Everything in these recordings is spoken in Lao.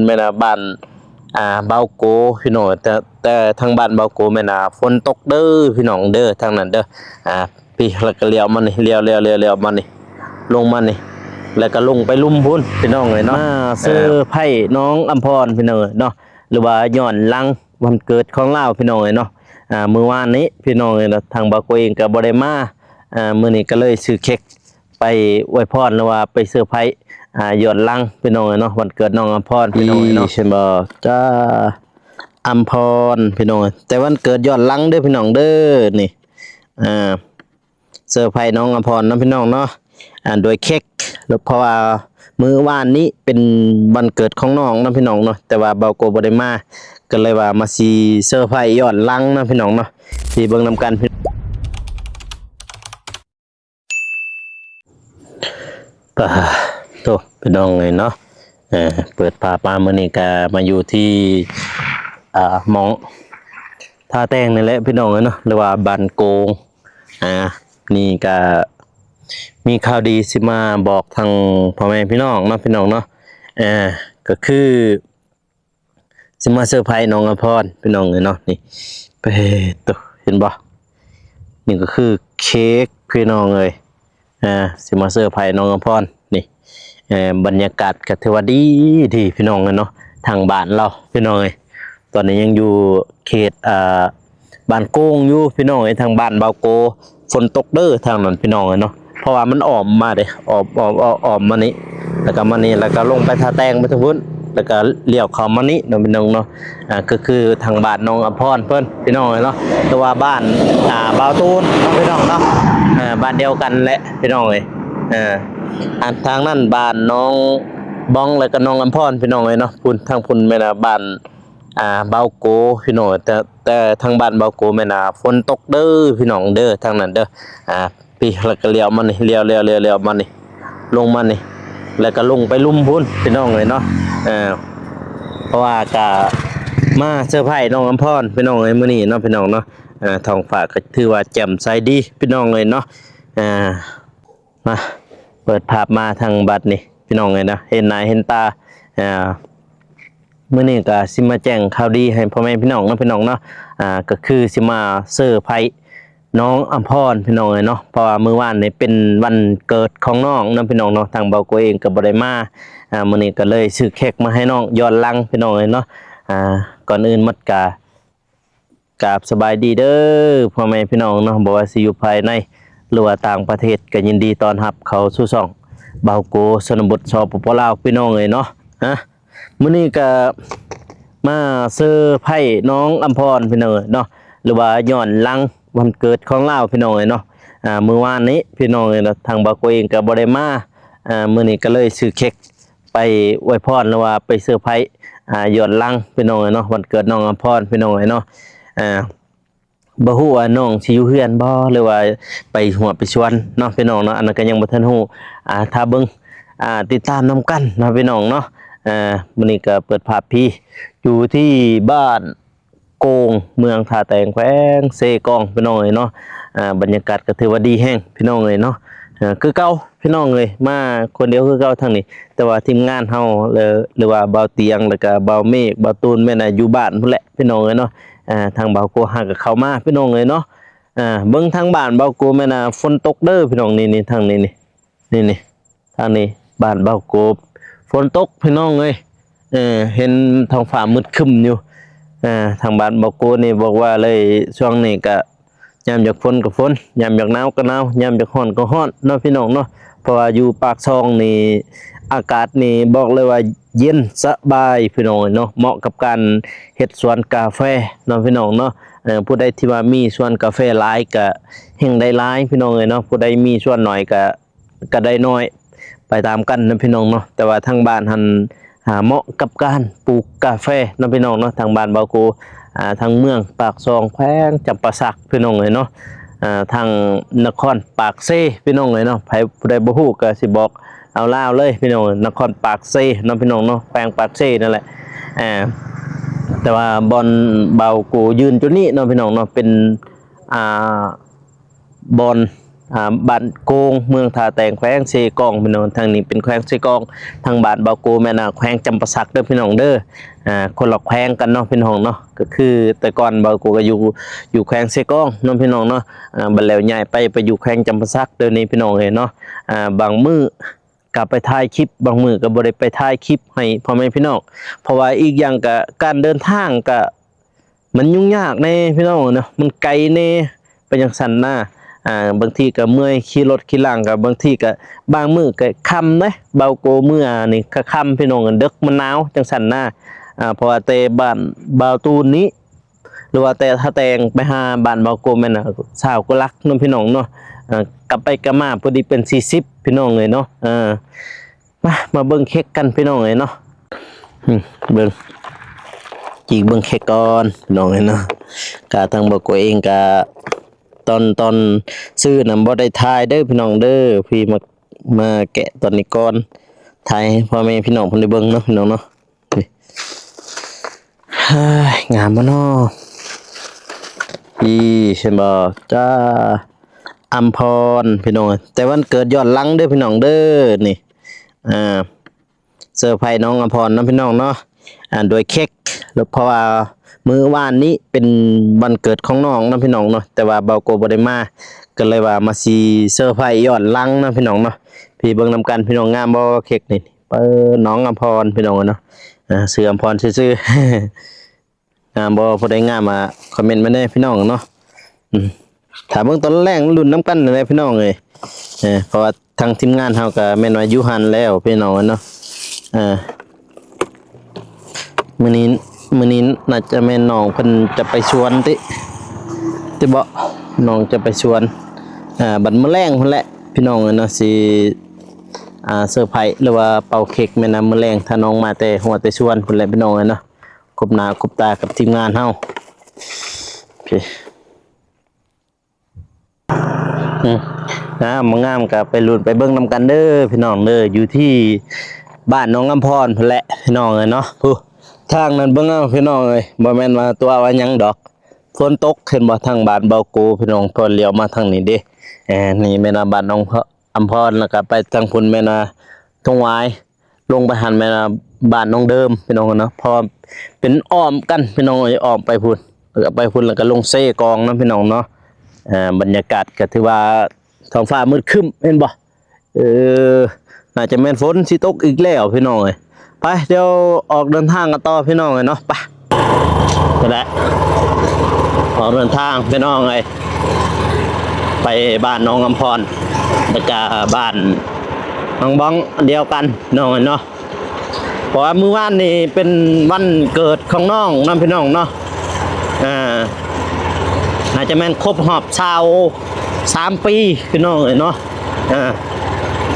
ມ່ນວ່າບ້ານ ອ່າ ເບົາໂກພີ່ນ້ອງ. ແຕ່ ແຕ່ທາງບ້ານເບົາໂກແມ່ນວ່າຝົນຕົກເດີພີ່ນ້ອງເດີ ທາງນັ້ນເດີ. ອ່າ ພີ້ ແລ້ວກໍລ້ຽວມານີ້ ລ້ຽວ ລ້ຽວ ລ້ຽວ ລ້ຽວມານີ້ ລົງມານີ້ ແລ້ວກໍລົງໄປລຸ່ມພຸ້ນພີ່ນ້ອງເອີຍເນາະ. ມາເຊີໄພນ້ອງອຳພອນພີ່ນ້ອງເອີຍເນາະ ຫຼືວ່າຍ້ອນຫຼັງວັນເກີດຂອງລາວພີ່ນ້ອງເອີຍເນາະ. ອ່າ ມື້ວານນີ້ພີ່ນ້ອງເອີຍເນາະ ທາງເບົາໂກເອງກໍບໍ່ໄດ້ມາ. ອ່າ ມື້ນີ້ກໍເລີຍຊື້ເຄັກ ໄປອວຍພອນ ຫຼືວ່າໄປເຊີໄພ ອ່າ ຍ້ອນຫຼັງພີ່ນ້ອງເອີຍເນາະ ວັນເກີດນ້ອງອຳພອນພີ່ນ້ອງເອີຍເນາະ. ນີ້ ເຫັນບໍ່ຈ້າ ອຳພອນພີ່ນ້ອງເອີຍ ແຕ່ວັນເກີດຍ້ອນຫຼັງເດີພີ່ນ້ອງເດີ. ນີ້ ອ່າ ເຊີໄພນ້ອງອຳພອນເນາະພີ່ນ້ອງເນາະ ອ່າ ໂດຍເຄັກ ເພາະວ່າມື້ວານນີ້ເປັນວັນເກີດຂອງນ້ອງເນາະພີ່ນ້ອງເນາະ ແຕ່ວ່າເບົາໂກບໍ່ໄດ້ມາ ກໍເລີຍວ່າມາຊິເຊີໄພຍ້ອນຫຼັງເນາະພີ່ນ້ອງເນາະ. ທີ່ເບິ່ງນຳກັນ ປາໂທ້ ພີ່ນ້ອງເອີຍເນາະ. ເອີ ເປີດພາບມາມື້ນີ້ກະມາຢູ່ທີ່ ອ່າ ໝ່ອງທ່າແຕງນີ້ແຫຼະພີ່ນ້ອງເອີຍເນາະ ຫຼືວ່າບ້ານໂກງ. ອ່າ ນີ້ກະມີຂ່າວດີຊິມາບອກທາງພໍ່ແມ່ພີ່ນ້ອງເນາະ ພີ່ນ້ອງເນາະ. ເອີ ກໍຄື ຊິມາເຊີໄພນ້ອງອຳພອນພີ່ນ້ອງເອີຍເນາະ. ນີ້ ປາໂທ້ ເຫັນບໍ່ ນີ້ກໍຄືເຄັກພີ່ນ້ອງເອີຍ. ອ່າ ຊິມາເຊີໄພນ້ອງອຳພອນ. ນີ້ ເອີ ບັນຍາກາດກໍຖືວ່າດີ ດີພີ່ນ້ອງເອີຍເນາະ ທາງບ້ານລາວພີ່ນ້ອງເອີຍ. ຕອນນີ້ຍັງຢູ່ເຂດ ອ່າ ບ້ານໂກງຢູ່ພີ່ນ້ອງເອີຍ ທາງບ້ານເບົາໂກ. ຝົນຕົກເດີທາງນັ້ນພີ່ນ້ອງເອີຍເນາະ ເພາະວ່າມັນອ້ອມມາເດ້ ອ້ອມ ອ້ອມ ອ້ອມ ອ້ອມມານີ້ ແລ້ວກໍມານີ້ ແລ້ວກໍລົງໄປທ່າແຕງໄປທາງພຸ້ນ ແລ້ວກໍລ້ຽວເຂົ້າມານີ້ເນາະ ພີ່ນ້ອງເນາະ. ອ່າ ກໍຄືທາງບ້ານນ້ອງອຳພອນເພິ່ນພີ່ນ້ອງເອີຍເນາະ ຫຼືວ່າບ້ານ ອ່າ ບ່າວຕູນເນາະ ພີ່ນ້ອງເນາະ. ເອີ ບ້ານດຽວກັນແຫຼະພີ່ນ້ອງເອີຍ. ເອີ ອັນທາງນັ້ນບ້ານນ້ອງບອງ ແລ້ວກໍນ້ອງອຳພອນພີ່ນ້ອງເອີຍເນາະ. ພຸ້ນ ທາງພຸ້ນແມ່ນວ່າບ້ານ ອ່າ ເບົາໂກພີ່ນ້ອງ. ແຕ່ ແຕ່ທາງບ້ານເບົາໂກແມ່ນວ່າຝົນຕົກເດີພີ່ນ້ອງເດີ ທາງນັ້ນເດີ. ອ່າ ພີ້ ແລ້ວກໍລ້ຽວມານີ້ ລ້ຽວ ລ້ຽວ ລ້ຽວ ລ້ຽວມານີ້ ລົງມານີ້ ແລ້ວກໍລົງໄປລຸ່ມພຸ້ນພີ່ນ້ອງເອີຍເນາະ. ເອີ ເພາະວ່າກະມາເຊີໄພນ້ອງອຳພອນພີ່ນ້ອງເອີຍ ມື້ນີ້ເນາະ ພີ່ນ້ອງເນາະ. ເອີ ທ້ອງຟ້າກໍຖືວ່າແຈ່ມໃສດີພີ່ນ້ອງເອີຍເນາະ. ເອີ ມາ ເປີດພາບມາທາງບັດນີ້ພີ່ນ້ອງເອີຍເນາະ ເຫັນໜ້າເຫັນຕາ. ອ່າ ມື້ນີ້ກໍຊິມາແຈ້ງຂ່າວດີໃຫ້ພໍ່ແມ່ພີ່ນ້ອງເນາະ ພີ່ນ້ອງເນາະ. ອ່າ ກໍຄືຊິມາເຊີໄພນ້ອງອຳພອນພີ່ນ້ອງເອີຍເນາະ ເພາະວ່າມື້ວານນີ້ເປັນວັນເກີດຂອງນ້ອງເນາະ ພີ່ນ້ອງເນາະ. ທາງເບົາໂກເອງກໍບໍ່ໄດ້ມາ ອ່າ ມື້ນີ້ກໍເລີຍຊື້ເຄັກມາໃຫ້ນ້ອງຍ້ອນຫຼັງພີ່ນ້ອງເອີຍເນາະ. ອ່າ ກ່ອນອື່ນໝົດກໍ ກາບສະບາຍດີເດີພໍ່ແມ່ພີ່ນ້ອງເນາະ ບໍ່ວ່າຊິຢູ່ພາຍໃນ ຫຼືວ່າຕ່າງປະເທດ ກໍຍິນດີຕ້ອນຮັບເຂົ້າສູ່ຊ່ອງບ່າວໂກຊົນນະບົດ ສປປ ລາວ ພີ່ນ້ອງເອີຍເນາະ. ຮະ ມື້ນີ້ກໍມາເຊີໄພນ້ອງອຳພອນພີ່ນ້ອງເອີຍເນາະ ຫຼືວ່າຍ້ອນຫຼັງວັນເກີດຂອງລາວພີ່ນ້ອງເອີຍເນາະ. ອ່າ ມື້ວານນີ້ພີ່ນ້ອງເອີຍເນາະ ທາງບ່າວໂກເອງກໍບໍ່ໄດ້ມາ. ອ່າ ມື້ນີ້ກໍເລີຍຊື້ເຄັກ ໄປອວຍພອນ ຫຼືວ່າໄປເຊີໄພ ອ່າ ຍ້ອນຫຼັງພີ່ນ້ອງເອີຍເນາະ ວັນເກີດນ້ອງອຳພອນພີ່ນ້ອງເອີຍເນາະ. ອ່າ ບໍ່ຮູ້ວ່ານ້ອງຊິຢູ່ເຮືອນບໍ່ ຫຼືວ່າໄປຮົ້ວໄປສວນເນາະ ພີ່ນ້ອງເນາະ ອັນນັ້ນກໍຍັງບໍ່ທັນຮູ້. ອ່າ ຖ້າເບິ່ງ ອ່າ ຕິດຕາມນຳກັນເນາະ ພີ່ນ້ອງເນາະ. ອ່າ ມື້ນີ້ກໍເປີດພາບພີ້ ຢູ່ທີ່ບ້ານ ໂກງ ເມືອງທ່າແຕງ ແຂວງເຊກອງ ພີ່ນ້ອງເອີຍເນາະ. ອ່າ ບັນຍາກາດກໍຖືວ່າດີແຮງ ພີ່ນ້ອງເອີຍເນາະ. ເອີ ຄືເກົ່າພີ່ນ້ອງເອີຍ ມາຄົນດຽວຄືເກົ່າທາງນີ້ ແຕ່ວ່າທີມງານເຮົາ ຫຼືວ່າບ່າວຕຽງ ແລ້ວກະບ່າວເມກ ບ່າວຕູນ ແມ່ນຢູ່ບ້ານພຸ້ນແຫຼະ ພີ່ນ້ອງເອີຍເນາະ. ອ່າ ທາງບ່າວໂກຫາກໍເຂົ້າມາ ພີ່ນ້ອງເອີຍເນາະ. ອ່າ ເບິ່ງທາງບ້ານບ່າວໂກແມ່ນ ອ່າ ຝົນຕົກເດີພີ່ນ້ອງ ນີ້ໆ ທາງນີ້ນີ້ ນີ້ໆ ທາງນີ້ບ້ານບ່າວໂກ ຝົນຕົກພີ່ນ້ອງເອີຍ. ເອີ ເຫັນທ້ອງຟ້າມືດຄຶ້ມຢູ່. ເອີ ທາງບ້ານບ່າວໂກນີ້ບອກວ່າເລີຍ ຊ່ວງນີ້ກະຍາມຢາກຝົນກໍຝົນ ຍາມຢາກໜາວກໍໜາວ ຍາມຢາກຮ້ອນກໍຮ້ອນເນາະ ພີ່ນ້ອງເນາະ. ເພາະວ່າຢູ່ປາກຊ່ອງນີ້ ອາກາດນີ້ບອກເລີຍວ່າເຢັນສະບາຍ ພີ່ນ້ອງເອີຍເນາະ ເໝາະກັບການເຮັດສວນກາແຟເນາະ ພີ່ນ້ອງເນາະ. ເອີ ຜູ້ໃດທີ່ວ່າມີສວນກາແຟຫຼາຍກະແຮ່ງໄດ້ຫຼາຍ ພີ່ນ້ອງເອີຍເນາະ ຜູ້ໃດມີສວນໜ້ອຍກະ ກໍໄດ້ໜ້ອຍໄປຕາມກັນນະພີ່ນ້ອງເນາະ. ແຕ່ວ່າທາງບ້ານຫັ້ນ ອ່າ ເໝາະກັບການປູກກາແຟນະພີ່ນ້ອງເນາະ. ທາງບ້ານບ່າວໂກ ອ່າ ທາງເມືອງປາກຊ່ອງ ແຂວງຈຳປາສັກ ພີ່ນ້ອງເອີຍເນາະ. ອ່າ ທາງນະຄອນປາກເຊ ພີ່ນ້ອງເອີຍເນາະ. ໃຜຜູ້ໃດບໍ່ຮູ້ກໍຊິບອກເອົາລາວເລີຍພີ່ນ້ອງເອີຍ ນະຄອນປາກເຊເນາະ ພີ່ນ້ອງເນາະ ແຂວງປາກເຊນັ້ນແຫຼະ. ອ່າ ແຕ່ວ່າບ່ອນບ່າວໂກຢືນຈຸດນີ້ເນາະ ພີ່ນ້ອງເນາະ ເປັນ ອ່າ ບ່ອນ ອ່າ ບ້ານໂກງ ເມືອງທ່າແຕງ ແຂວງເຊກອງ ພີ່ນ້ອງ. ທາງນີ້ເປັນແຂວງເຊກອງ ທາງບ້ານບ່າວໂກແມ່ນ ອ່າ ແຂວງຈຳປາສັກເດີພີ່ນ້ອງເດີ. ອ່າ ຄົນລະແຂວງກັນເນາະພີ່ນ້ອງເນາະ, ກໍຄືແຕ່ກ່ອນບ່າວໂກກໍຢູ່ ຢູ່ແຂວງເຊກອງເນາະພີ່ນ້ອງເນາະ. ອ່າ ບັດແລ້ວຍ້າຍໄປ ໄປຢູ່ແຂວງຈຳປາສັກ ດຽວນີ້ພີ່ນ້ອງເອີຍເນາະ. ອ່າ ບາງມື້ກໍໄປຖ່າຍຄລິບ ບາງມື້ກໍບໍ່ໄດ້ໄປຖ່າຍຄລິບໃຫ້ພໍ່ແມ່ພີ່ນ້ອງ ເພາະວ່າອີກຢ່າງກໍການເດີນທາງກໍ ມັນຫຍຸ້ງຍາກແດ່ພີ່ນ້ອງເນາະ, ມັນໄກແດ່ ໄປຈັ່ງຊັ້ນນະ. ອ່າ ບາງທີກໍເມື່ອຍ ຂີ່ລົດຂີ່ລາງກໍ ບາງທີກໍ ບາງມື້ກໍຄ່ຳເດ້. ບ່າວໂກເມືອນີ້ກໍຄ່ຳພີ່ນ້ອງ, ເດິກ ມັນໜາວຈັ່ງຊັ້ນນະ. ອ່າ ເພາະວ່າແຕ່ບ້ານບ່າວຕູນນີ້ ຫຼືວ່າແຕ່ທ່າແຕງໄປຫາບ້ານບ່າວໂກແມ່ນຊາວກວ່າຫຼັກເນາະພີ່ນ້ອງເນາະ. ເອີ ກັບໄປກັບມາພໍດີເປັນສີ່ສິບພີ່ນ້ອງເອີຍເນາະ. ເອີ ມາ ມາເບິ່ງເຄັກກັນພີ່ນ້ອງເອີຍເນາະ. ອືມ ເບິ່ງ ຈີກເບິ່ງເຄັກກ່ອນພີ່ນ້ອງເອີຍເນາະ. ກະທາງບ່າວໂກເອງກະ ຕອນ ຕອນຊື້ນະບໍ່ໄດ້ຖ່າຍເດີພີ່ນ້ອງເດີ, ພີ່ມາ ມາແກະຕອນນີ້ກ່ອນ ຖ່າຍໃຫ້ພໍ່ແມ່ພີ່ນ້ອງເພິ່ນໄດ້ເບິ່ງເນາະ ພີ່ນ້ອງເນາະ. ເຮີ້ຍ ງາມບໍ່ເນາະ? ອີ່ ເຫັນບໍ່ ຈ້າ ອຳພອນ ພີ່ນ້ອງເອີຍ. ແຕ່ວັນເກີດຍ້ອນຫຼັງເດີພີ່ນ້ອງເດີ ນີ້ ອ່າ ເຊີໄພນ້ອງອຳພອນເນາະພີ່ນ້ອງເນາະ ອ່າ ດ້ວຍເຄັກ ເພາະວ່າມື້ວານນີ້ເປັນວັນເກີດຂອງນ້ອງເນາະພີ່ນ້ອງເນາະ, ແຕ່ວ່າບ່າວໂກບໍ່ໄດ້ມາ ກໍເລີຍວ່າມາຊິເຊີໄພຍ້ອນຫຼັງເນາະພີ່ນ້ອງເນາະ. ພີ່ເບິ່ງນຳກັນພີ່ນ້ອງ, ງາມບໍ່ເຄັກນີ້? ເອີ ນ້ອງອຳພອນພີ່ນ້ອງເນາະ, ອ່າ ຊື່ອຳພອນຊື່ໆ. ງາມບໍ່? ຜູ້ໃດງາມ ອ່າ ຄອມເມັນມາແດ່ພີ່ນ້ອງເນາະ. ອືມ ຖ້າເບິ່ງຕອນແລງລຸ້ນນຳກັນແຫຼະພີ່ນ້ອງເອີຍ. ເອີ ເພາະວ່າທາງທີມງານເຮົາກໍແມ່ນວ່າຢູ່ຫັ້ນແລ້ວພີ່ນ້ອງເນາະ. ເອີ ມື້ນີ້ ມື້ນີ້ໜ້າຈະແມ່ນນ້ອງເພິ່ນຈະໄປສວນຕິ ຕິເບາະ ນ້ອງຈະໄປສວນ. ເອີ ບັດມື້ແລງພຸ້ນແຫຼະພີ່ນ້ອງເອີຍເນາະ ຊິ ອ່າ ເຊີໄພ ຫຼືວ່າເປົ່າເຄັກແມ່ນນະ ມື້ແລງ ຖ້ານ້ອງມາແຕ່ຫົວແຕ່ສວນພຸ້ນແຫຼະພີ່ນ້ອງເອີຍເນາະ. ຄົບໜ້າຄົບຕາກັບທີມງານເຮົາ. ໂອເຄ ອືມ ງາມບໍ່ງາມກໍໄປລຸ້ນໄປເບິ່ງນຳກັນເດີພີ່ນ້ອງເດີ, ຢູ່ທີ່ບ້ານໜອງອຳພອນພຸ້ນແຫຼະພີ່ນ້ອງເອີຍເນາະ. ຜູ້ ທາງນັ້ນເບິ່ງເອົາພີ່ນ້ອງເອີຍ, ບໍ່ແມ່ນວ່າຕົວະວ່າຫຍັງດອກ, ຝົນຕົກ. ເຫັນບໍ່ ທາງບ້ານເບົາໂກພີ່ນ້ອງ, ພໍລ້ຽວມາທາງນີ້ເດ້. ເອີ ນີ້ແມ່ນວ່າບ້ານໜອງ ອຳພອນ ແລ້ວກໍໄປທາງພຸ້ນແມ່ນວ່າທົ່ງຫວາຍ, ລົງໄປຫັ້ນແມ່ນວ່າບ້ານໜອງເດີມພີ່ນ້ອງເນາະ, ເພາະວ່າເປັນອ້ອມກັນພີ່ນ້ອງເອີຍ, ອ້ອມໄປພຸ້ນ ແລ້ວກໍໄປພຸ້ນ ແລ້ວກໍລົງເຊກອງນຳພີ່ນ້ອງເນາະ. ເອີ ບັນຍາກາດກໍຖືວ່າທ້ອງຟ້າມືດຄຶ້ມ ເຫັນບໍ່? ເອີ ໜ້າຈະແມ່ນຝົນຊິຕົກອີກແລ້ວພີ່ນ້ອງເອີຍ. ໄປ ດຽວອອກເດີນທາງກັນຕໍ່ພີ່ນ້ອງເອີຍເນາະ. ໄປ ໄປແລ້ວ ອອກເດີນທາງພີ່ນ້ອງເອີຍ, ໄປບ້ານໜອງອຳພອນ ແລ້ວກະບ້ານໜອງບອງ ອັນດຽວກັນພີ່ນ້ອງເອີຍເນາະ. ເພາະວ່າມື້ວານນີ້ເປັນວັນເກີດຂອງນ້ອງນຳພີ່ນ້ອງເນາະ. ເອີ ໜ້າຈະແມ່ນຄົບຮອບຊາວສາມປີພີ່ນ້ອງເອີຍເນາະ. ເອີ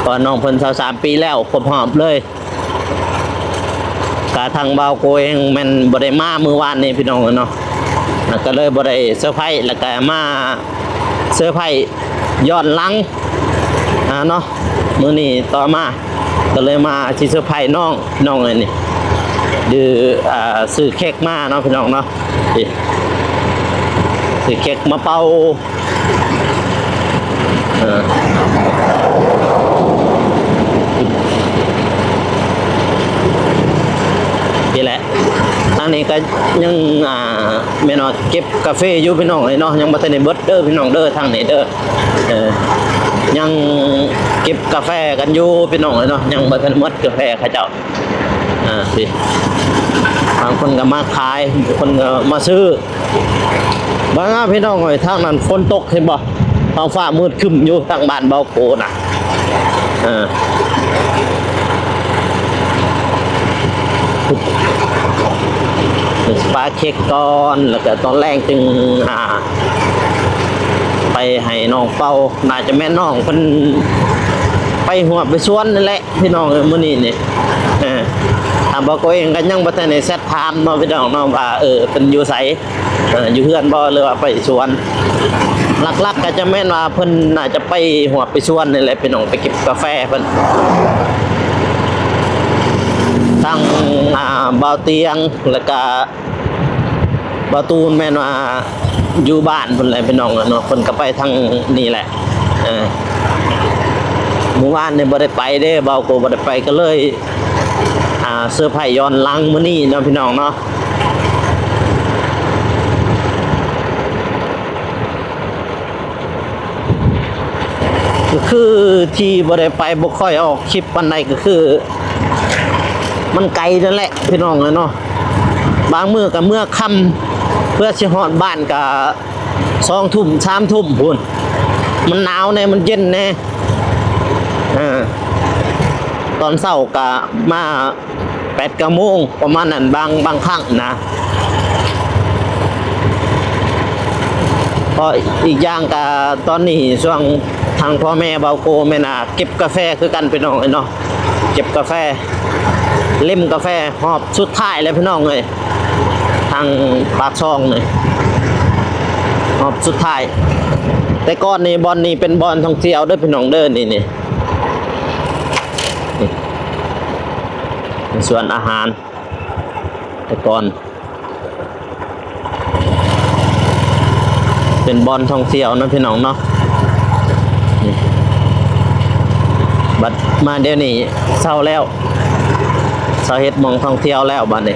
ເພາະວ່ານ້ອງເພິ່ນຊາວສາມປີແລ້ວ ຄົບຮອບເລີຍ. ກະທາງບ່າວໂກເອງແມ່ນບໍ່ໄດ້ມາມື້ວານນີ້ພີ່ນ້ອງເອີຍເນາະ, ແລ້ວກໍເລີຍບໍ່ໄດ້ເຊີໄພ, ແລ້ວກໍມາເຊີໄພຍ້ອນຫຼັງ ອ່າ ເນາະ. ມື້ນີ້ຕໍ່ມາກໍເລີຍມາຊິເຊີໄພນ້ອງພີ່ນ້ອງເອີຍນີ້, ຫຼື ອ່າ ຊື້ເຄັກມາເນາະພີ່ນ້ອງເນາະ, ນີ້ ຊື້ເຄັກມາເປົ່າ. ເອີ ນີ້ແຫຼະ ທາງນີ້ກໍຍັງ ອ່າ ແມ່ນວ່າເກັບກາເຟຢູ່ພີ່ນ້ອງເອີຍເນາະ, ຍັງບໍ່ທັນໄດ້ເບິດເດີພີ່ນ້ອງເດີ ທາງນີ້ເດີ. ເອີ ຍັງເກັບກາແຟກັນຢູ່ພີ່ນ້ອງເອີຍເນາະ, ຍັງບໍ່ທັນໝົດກາແຟເຂົາເຈົ້າ. ອ່າ ນີ້ ບາງຄົນກໍມາຂາຍ ບາງຄົນກໍມາຊື້. ເບິ່ງເອົາພີ່ນ້ອງເອີຍ, ທາງນັ້ນຝົນຕົກເຫັນບໍ່? ທ້ອງຟ້າມືດຄຶ້ມຢູ່ທາງບ້ານເບົາໂກນະ. ເອີ ປາເຄັກກ່ອນ ແລ້ວກໍຕອນແລງຈຶ່ງ ອ່າ ໄປໃຫ້ນ້ອງເປົ່າ. ໜ້າຈະແມ່ນນ້ອງເພິ່ນໄປຮວບໄປສວນນັ້ນແຫຼະ ພີ່ນ້ອງເອີຍ ມື້ນີ້ນີ້. ເອີ ທາງບ່າວໂກເອງກໍຍັງບໍ່ທັນໄດ້ແຊັດຖາມເນາະ ພີ່ນ້ອງເນາະ ວ່າ ເອີ ເພິ່ນຢູ່ໃສ ເອີ ຢູ່ເຮືອນບໍ່ ຫຼືວ່າໄປສວນ. ຫຼັກໆກໍຈະແມ່ນວ່າເພິ່ນໜ້າຈະໄປຮວບໄປສວນນີ້ແຫຼະ ພີ່ນ້ອງ, ໄປເກັບກາແຟເພິ່ນ. ທັງ ອ່າ ບ່າວຕຽງ ແລ້ວກະ ບ່າວຕູນແມ່ນວ່າຢູ່ບ້ານພຸ້ນແຫຼະ ພີ່ນ້ອງເນາະ, ເພິ່ນກໍໄປທາງນີ້ແຫຼະ. ເອີ ມື້ວານນີ້ບໍ່ໄດ້ໄປເດ້ ເບົາໂກບໍ່ໄດ້ໄປ ກໍເລີຍ ອ່າ ເຊີໄພຍ້ອນຫຼັງມື້ນີ້ເນາະ ພີ່ນ້ອງເນາະ. ກໍຄືທີ່ບໍ່ໄດ້ໄປ ບໍ່ຄ່ອຍອອກຄລິບປານໃດ ກໍຄືມັນໄກນັ້ນແຫຼະ ພີ່ນ້ອງເອີຍເນາະ. ບາງມື້ກໍເມືອຄ່ຳ ເພື່ອຊິຮອດບ້ານກໍສອງທຸ່ມ ສາມທຸ່ມພຸ້ນ. ມັນໜາວແດ່ ມັນເຢັນແດ່. ເອີ ຕອນເຊົ້າກໍມາ ແປດເກົ້າໂມງປະມານນັ້ນ ບາງ ບາງຄັ້ງນະ. ເພາະອີກຢ່າງກະຕອນນີ້ຊ່ວງທາງພໍ່ແມ່ເບົາໂກແມ່ນ ອ່າ ເກັບກາແຟຄືກັນ ພີ່ນ້ອງເອີຍເນາະ, ເກັບກາແຟ ເລັມກາແຟຮອບສຸດທ້າຍແລ້ວ ພີ່ນ້ອງເອີຍ. ທາງປາກຊ່ອງນີ້ຮອບສຸດທ້າຍ. ແຕ່ກ່ອນນີ້ ບ່ອນນີ້ເປັນບ່ອນທ່ອງທ່ຽວເດີ ພີ່ນ້ອງເດີ. ນີ້ ນີ້ ເປັນສວນອາຫານ ແຕ່ກ່ອນເປັນບ່ອນທ່ອງທ່ຽວເນາະ ພີ່ນ້ອງເນາະ. ນີ້ ບັດມາດຽວນີ້ເຊົາແລ້ວ, ເຊົາເຮັດໝ່ອງທ່ອງທ່ຽວແລ້ວບັດນີ້.